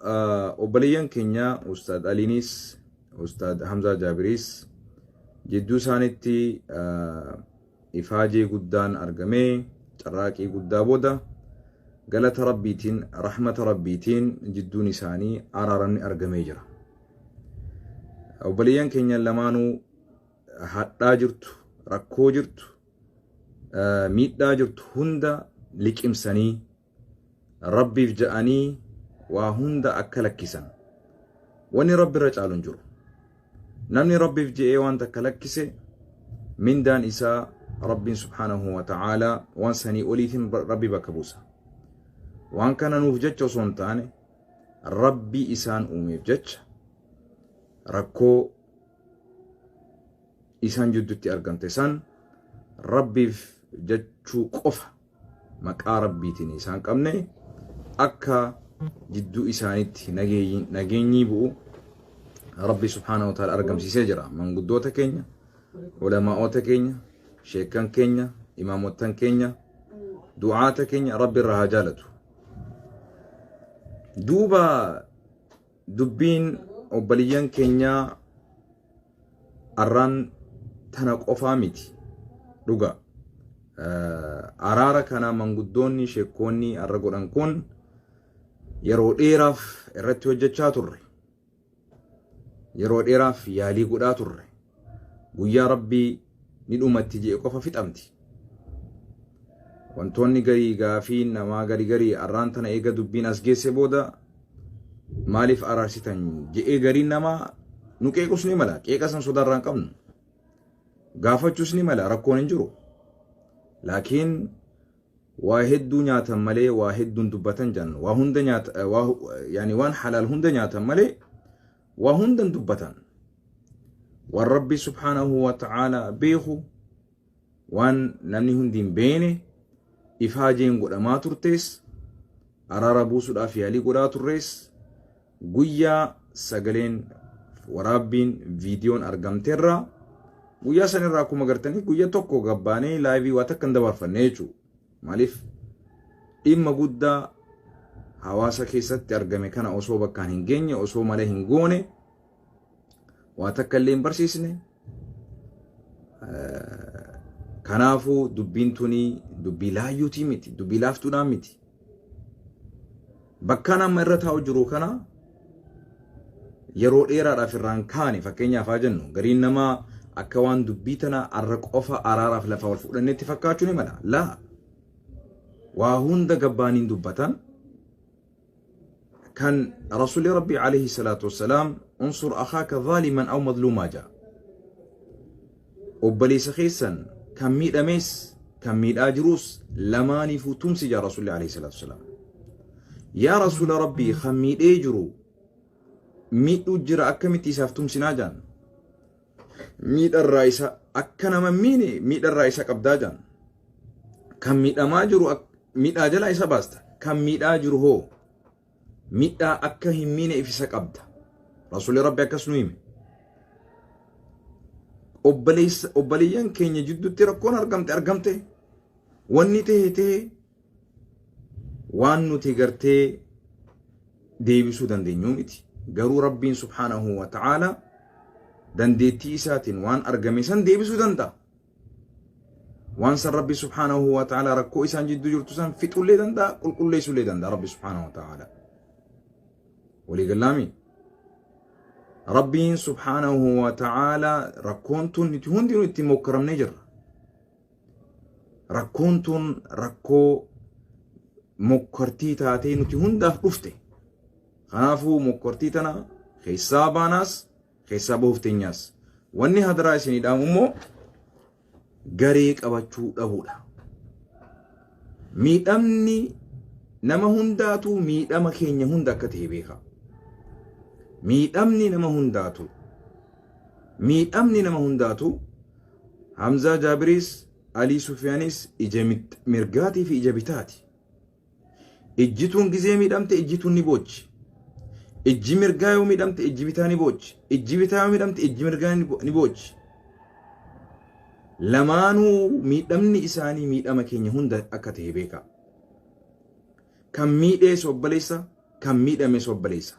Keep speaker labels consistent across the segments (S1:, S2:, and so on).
S1: Obboleeyyan keenya Ustaad Aliinis Ustaad Hamzaa Jaabiriis jidduu isaanitti ifaajee guddaan argamee, carraaqii guddaa booda, galata Rabbiitiin, rahmata Rabbiitiin jidduun isaanii araaramni argamee jira. Obboleeyyan keenya lamaanuu hadhaa jirtu, rakkoo jirtu, miidhaa jirtu hunda liqimsanii Rabbiif ja'anii waa hunda akka lakkisan. Wanni Rabbi irra caalu hin jiru. Namni Rabbiif je'ee waan takka lakkise, mindaan isaa Rabbiin subhaanahu wa ta'aalaa waan sanii oliitiin Rabbi bakka buusa. Waan kana nuuf jecha osoo hin taane, Rabbii isaan uumeef jecha rakkoo isaan jidduutti argamte san Rabbiif jechuu qofa maqaa Rabbiitiin isaan qabne akka jidduu isaaniitti nageenyii bu'u Rabbi subhaanahu wa ta'ala argamsiisee jira. Manguddoota keenya, ulamaa'ota keenya, sheekkan keenya, imaamottan keenya, du'aata keenya Rabbi irraa haa jaalatu. Duuba dubbiin obboliyyan keenyaa arraan tana qofaa miti. Dhuga. Araara kana manguddoonni, sheekkoonni arra godhan kun yeroo dheeraaf irratti hojjechaa turre. Yeroo dheeraaf yaalii godhaa turre. Guyyaa Rabbii ni dhumatti je'e qofa fixamti. Wantoonni garii gaafii namaa gari garii arraan tana eega dubbiin as geesse booda maaliif araarsitan je'ee gariin namaa nu qeequs ni mala. Qeeqa san sodaarraa hin qabnu. Gaafachuus ni mala, rakkoon hin jiru. Laakiin waa hedduu nyaatan malee waa hedduun dubbatan jedhan, waa hunda nyaata, waa yaani waan halaal hunda nyaatan malee waa hundan dubbatan. Waan Rabbi subhaanahu wa ta'ala beeku, waan namni hundi hin beene, ifaajeen godhamaa turtees, araara buusuudhaaf yaalii godhaa turrees, guyyaa sagaleen waraabbiin viidiyoon argamteerraa, guyyaa sanirraa akkuma gartanii guyyaa tokko gabbaanee laayivii waa takka hin dabarfanne jechuudha. Maaliif? Dhimma guddaa hawaasa keessatti argame kana osoo bakkaan hin geenye, osoo malee hin goone, waa takka illee hin barsiisne. Kanaafuu dubbiin tuni dubbii laayyuutii miti, dubbii laaftuudhaan miti. Bakkaan amma irra taa'u jiru kana yeroo dheeraadhaaf irraan kaane. Fakkeenyaaf haa jennu, gariin namaa akka waan dubbii tana arra qofa araaraaf lafa wal fudhannetti fakkaachuu ni mala. Laa, waa hunda gabbaaniin dubbatan kan Rasuulli Rabbii alayhi salaatu wassalaam unsur akhaaka zaaliman aw madluumaa jaa. Obboleessa keessan kan miidhamees kan miidhaa jiruus lamaaniifuu tumsi jaa Rasuulli alayhi salaatu wassalaam. Yaa Rasuula Rabbii, kan miidhee jiru miidhuu jira, akkamitti isaaf tumsinaa jaan. Miidharraa isa akka nama miine miidharraa isa qabdaa jaan. Kan miidhamaa jiru miidhaa jalaa isa baasta. Kan miidhaa jiru hoo miidhaa akka hin miine if isa qabda. Rasuulli Rabbi akkas nu hime. Obboleessa obboleeyyan keenya jidduutti rakkoon argamte argamte, wanni ta'e ta'e, waan nuti gartee deebisuu dandeenyu miti. Garuu Rabbiin subhaanahu wa ta'aala dandeettii isaatiin waan argame san deebisuu danda'a. Waan san Rabbi subhaanahu wa ta'aala rakkoo isaan jidduu jirtu san fixullee danda'a, qulqulleessullee danda'a Rabbi subhaanahu wa ta'aala. Walii gallaami? Rabbiin subhaanahu wa ta'aala rakkoon tun nuti hundinuu itti mokkaramnee jirra. Rakkoon tun rakkoo mokkortii taatee nuti hundaaf dhufte. Kanaafuu mokkortii tana keessaa baanaas keessaa bahuuf teenyaas. Wanni hadaraa isinii dhaamu immoo garee qabachuu dhabuudha. Miidhamni nama hundaatu miidhama keenya hunda akka ta'e beeka. Miidhamni nama hundaatu, miidhamni nama hundaatu, Hamzaa Jaabiriis Alii Sufiyaanis ija mirgaatii fi ija bitaati. Ijjituun gizee miidhamte ijjituun ni boochi. Ijji mirgaa yoo miidhamte ijji bitaa ni boochi. Ijji bitaa yoo miidhamte ijji mirgaa ni boochi. Lamaanuu miidhamni isaanii miidhama keenya hunda akka ta'e beeka. Kan miidhees obboleessa, Kan miidhames obboleessa.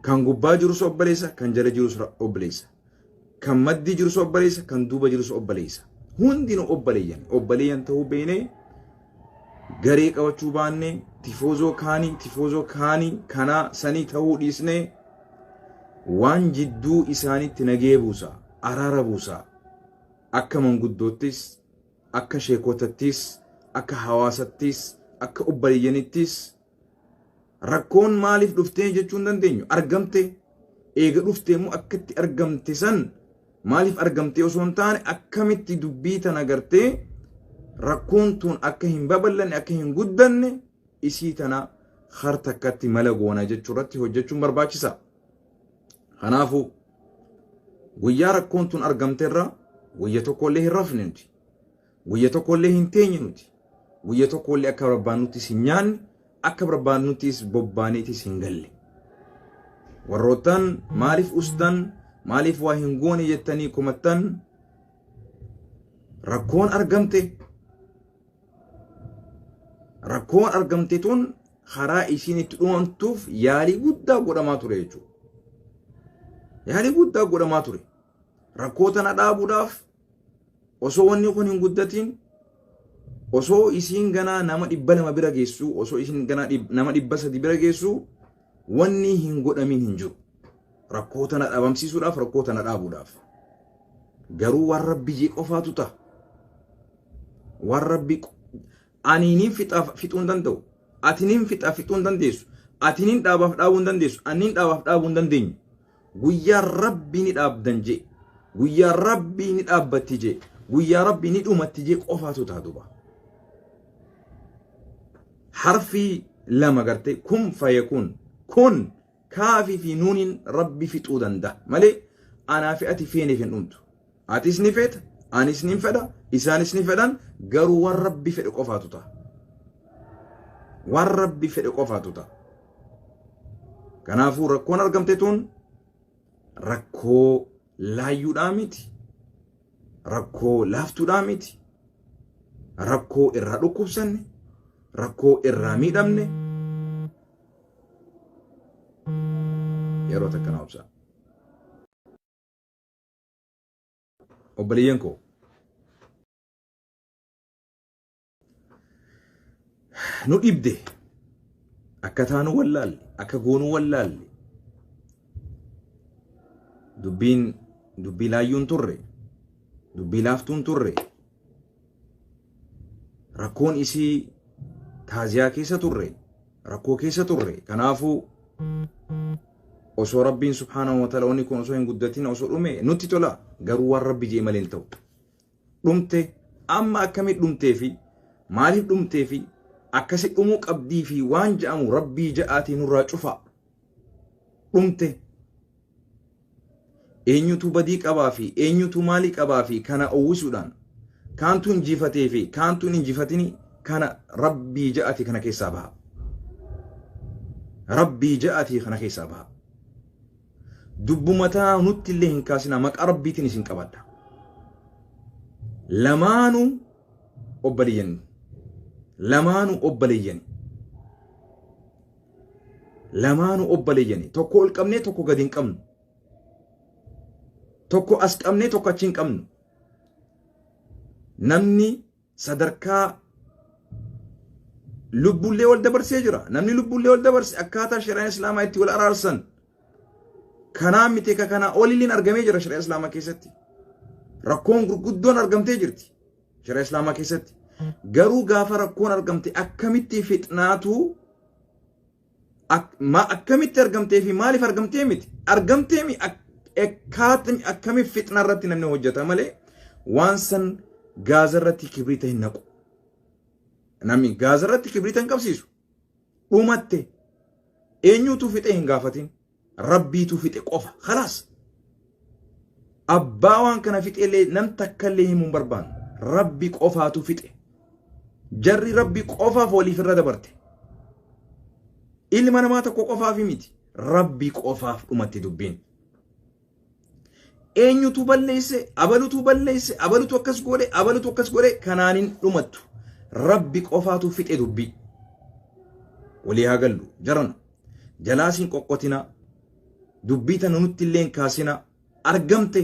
S1: Kan gubbaa jirus obboleessa, kan jala jirus obboleessa. Kan maddii jirus obboleessa, kan duuba jirus obboleessa. Hundinuu obboleeyyan. Obboleeyyan ta'uu beeknee garee qabachuu baannee tifoozoo kaanii tifoozoo kaanii kanaa sanii ta'uu dhiisnee waan jidduu isaaniitti nagee buusa, araara buusa. Akka manguddoottis, akka sheekotattis, akka hawaasattis, akka obboleeyyanittis rakkoon maaliif dhuftee jechuu hin dandeenyu. Argamte eega dhuftee immoo akkatti argamte san maaliif argamte osoo hin taane akkamitti dubbii tana gartee rakkoon tun akka hin babal'anne, akka hin guddanne isii tana har takkatti mala goona jechuu irratti hojjechuun barbaachisa. Kanaafuu guyyaa rakkoon tun argamte irra guyya tokkollee hin rafne nuti. Guyya tokkollee hin teenye nuti. Guyya tokkollee akka barbaannuttis hin nyaanne, akka barbaannuttis bobbaaneetis hin galle. Warroottan maaliif ustan, maaliif waa hin goone jettanii komattan, rakkoon argamte. Rakkoon argamte tun karaa isiin itti dhumamtuuf yaalii guddaa godhamaa ture jechuudha. Yaalii guddaa godhamaa ture. Rakkoo tana dhaabuudhaaf osoo wanni kun hin guddatin, osoo isiin ganaa nama 200 bira geessu, osoo isiin ganaa nama 300 bira geessu, wanni hin godhamin hin jiru. Rakkoo tana dhabamsiisuudhaaf, rakkoo tana dhaabuudhaaf. Garuu waan Rabbi jee qofaatu ta'a. Waan Rabbi ani nin fixaaf fixuu hin danda'u. Ati nin fixaaf fixuu hin dandeessu. Ati nin dhaabaaf dhaabuu hin dandeessu. Ani nin dhaabaaf dhaabuu hin dandeenyu. Guyyaa Rabbi ni dhaabdan jee. Guyyaa Rabbi ni dhaabbatti jee. Guyyaa Rabbi ni dhumatti jee qofaatu ta'a duuba. Harfii lama gartee kun fayakuun kun kaafii fi nuuniin Rabbi fixuu danda'a malee anaa fi ati feeneef hin dhumtu. Atis ni feeta, anis ni fedha, isaanis ni fedhan, garuu waan Rabbi fedhe qofaatu ta'a. Waan Rabbi fedhe qofaatu ta'a. Kanaafuu rakkoon argamte tun rakkoo laayyuudhaa miti. Rakkoo laaftuudhaa miti. Rakkoo irraa dhukkubsanne, rakkoo irraa miidhamne. Yeroo takka na obsaa. Obboleeyyan koo. Nu dhibde, akka taanu wallaalle, akka goonuu wallaalle. Dubbiin dubbii laayyuun turre, dubbii laaftuun turre. Rakkoon isii taaziyaa keessa turre, rakkoo keessa turre. Kanaafuu osoo Rabbiin subhaanahu wa ta'ala wanni kun osoo hin guddatin osoo dhume nutti tola, garuu waan Rabbi jee malee hin ta'u. Dhumte amma akkamitti dhumtee fi maaliif dhumtee fi akkasi dhumuu qabdii fi waan ja'amu Rabbii ja'aatii nurraa cufa. Dhumte eenyutu badii qabaa fi eenyutu maalii qabaa fi kana uwwisuudhaan kaantu injifatee fi kaantu hin injifatini kana Rabbii ja'atii kana keessaa baha. Rabbii ja'atii kana keessaa baha. Dubbumataa nutti illee hin kaasinaa, maqaa Rabbiitiin isin qabadha. Lamaanuu obboleeyyan. Lamaanuu obboleeyyan. Lamaanuu obboleeyyan. Tokko ol qabnee tokko gadi hin qabnu. Tokko as qabnee tokko achi hin qabnu. Namni sadarkaa lubbullee wal dabarsee jira. Namni lubbullee wal dabarse akkaataa shari'aan Islaamaa itti wal araarsan kanaa miti, ka kanaa olilleen argamee jira shari'aa Islaamaa keessatti. Rakkoon gurguddoon argamtee jirti shari'aa Islaamaa keessatti. Garuu gaafa rakkoon argamte akkamitti fixnaatu akkamitti argamtee fi maaliif argamtee miti, argamtee mi akkamitti fixna irratti namni hojjeta malee waan san gaaza irratti kibriita hin naqu. Namni gaaza irratti kibriita hin qabsiisu. Dhumatte eenyutu fixe hin gaafatin, Rabbiitu fixe qofa. Khalaas. Abbaa waan kana fixellee nam takkallee himuu hin barbaannu. Rabbi qofaatu fixe. Jarri Rabbi qofaaf waliif irra dabarte. Ilma namaa tokko qofaaf miti. Rabbi qofaaf dhumatti dubbiin. Eenyutu balleesse, abalutu balleesse, abalutu akkas godhe, abalutu akkas godhe kanaan hin dhumattu. Rabbi qofaatu fixe dubbii. Walii haa gallu jarana. Jalaas hin qoqqotina. Dubbii tana nutti illee hin kaasina. Argamte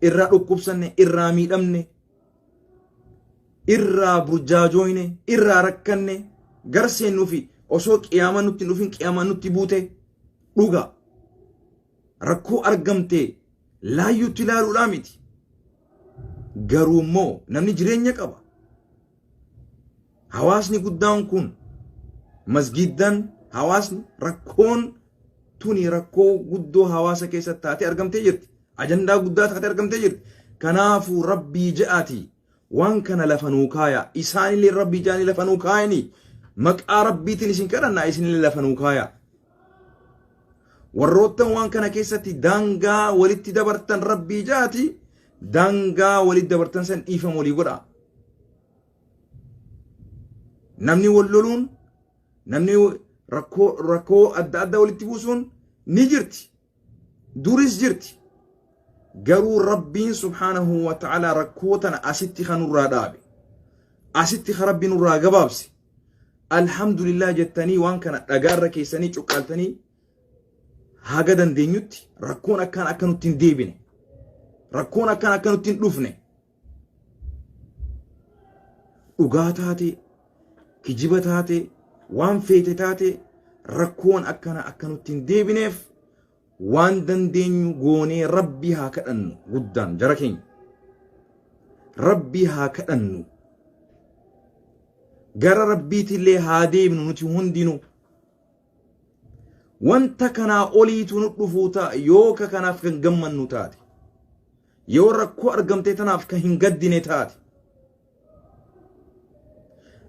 S1: irraa dhukkubsanne, irraa miidhamne, irraa burjaajooyne, irraa rakkanne, gara seennuufi osoo qiyaamaan nutti hin dhufin qiyaamaan nutti buute dhuga. Rakkoo argamte laayyuutti ilaaluudhaa miti. Garuu immoo namni jireenya qaba. Hawaasni guddaan kun masgiiddan hawaasni rakkoon tuni rakkoo guddoo hawaasa keessatti taatee argamtee jirti. Ajandaa guddaa taatee argamtee jirti. Kanaafuu rabbii ja'aati waan kana lafa nuu kaaya. Isaanillee rabbii ja'anii lafa nuu kaayanii maqaa rabbiitiin isin kadhannaa isinillee lafa nuu kaaya. Warroottan waan kana keessatti daangaa walitti dabartan rabbii ja'aati daangaa walitti dabartan san dhiifama walii godhaa. Namni wal loluun, namni rakkoo adda addaa walitti buusuun ni jirti. Duris jirti. Garuu Rabbiin subhaanahu wa ta'ala rakkoo tana asitti kan nurraa dhaabe. Asitti kan Rabbi nurraa gabaabse. Alhamdulillah jettanii waan kana dhagaarra keessanii cuqqaaltanii haga dandeenyutti rakkoon akkaan akka nutti hin deebine. Rakkoon akkaan akka nutti hin dhufne. Dhugaa taate, kijiba taate, waan feete taate rakkoon akkana akka nutti hin deebineef waan dandeenyu goonee Rabbi haa kadhannu guddaan jara keenya. Rabbi haa kadhannu. Gara Rabbiitillee haa deebinu nuti hundinuu. Wanta kanaa oliitu nu dhufuu ta'a yoo ka kanaaf kan gammannu taate. Yoo rakkoo argamtee tanaaf kan hin gaddine taate.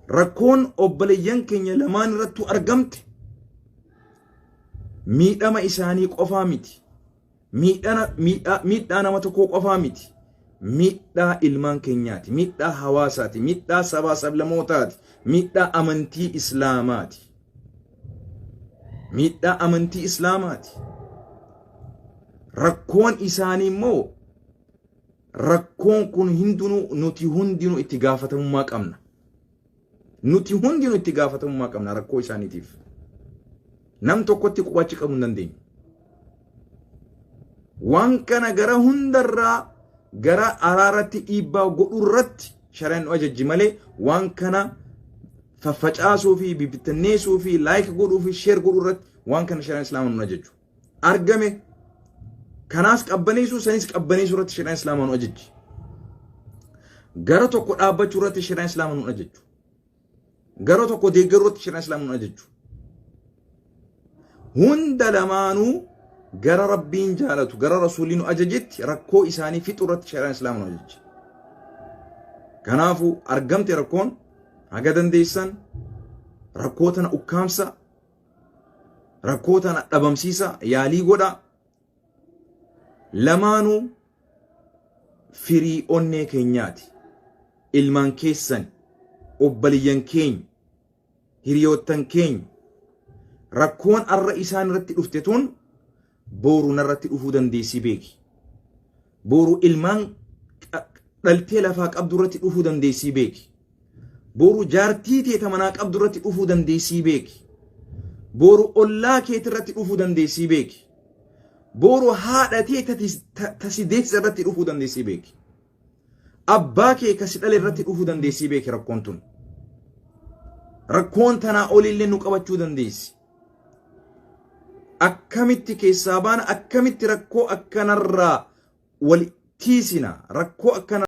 S1: Rakkoon obboleeyyan keenya lamaan irrattuu argamte miidhama isaanii qofaa miti. Miidhaa nama tokkoo qofaa miti. Miidhaa ilmaan keenyaati. Miidhaa hawaasaati. Miidhaa sabaa sablamootaati. Miidhaa amantii Islaamaati. Miidhaa amantii Islaamaati. Rakkoon isaanii immoo rakkoon kun hundinuu nuti hundinuu itti gaafatamummaa qabna. Nuti hundinuu itti gaafatamummaa qabna rakkoo isaaniitiif. Nam tokkotti qubachi qabuu hin dandeenyu. Waan kana gara hundarraa gara araaratti dhiibbaa godhuu irratti shari'aan nu ajajji malee waan kana faffacaasuu fi bibittinneessuu fi laayik godhuu fi sheer godhuu irratti waan kana shari'aan islaamaa nu ajajju. Argame kanaas qabbaneessuu sanis qabbaneessuu irratti shari'aan islaamaa nu ajajji. Gara tokko dhaabbachuu irratti shari'aan islaamaa nu ajajju. Gara tokko deeggaruu irratti shari'aan islaamaa nu ajajju. Hunda lamaanuu gara Rabbiin jaalatu gara Rasuulli nu ajajetti rakkoo isaanii fixuu irratti shari'aan islaamaa nu ajajji. Kanaafuu argamte rakkoon haga dandeessan rakkoo tana ukkaamsa rakkoo tana dhabamsiisa yaalii godha. Lamaanuu firii onnee keenyaati. Ilmaan keessan, obbaliyyan keenya, hiriyoottan keenya rakkoon arra isaan irratti dhufte tun boru narratti dhufuu dandeessi beeki. Boru ilmaan dhaltee lafaa qabdu irratti dhufuu dandeessii beeki. Boru jaartii tee ta manaa qabdu irratti dhufuu dandeessii beeki. Boru ollaa keeti irratti dhufuu dandeessii beeki. Boru haadha tee ta si deessise irratti dhufuu dandeessii beeki. Abbaa kee ka si dhale irratti dhufuu dandeessii beeki rakkoon tun. Rakkoon tanaa olillee nu qabachuu dandeessi. Akkamitti keessaa baana akkamitti rakkoo akkanarraa wal tiisina rakkoo akkana.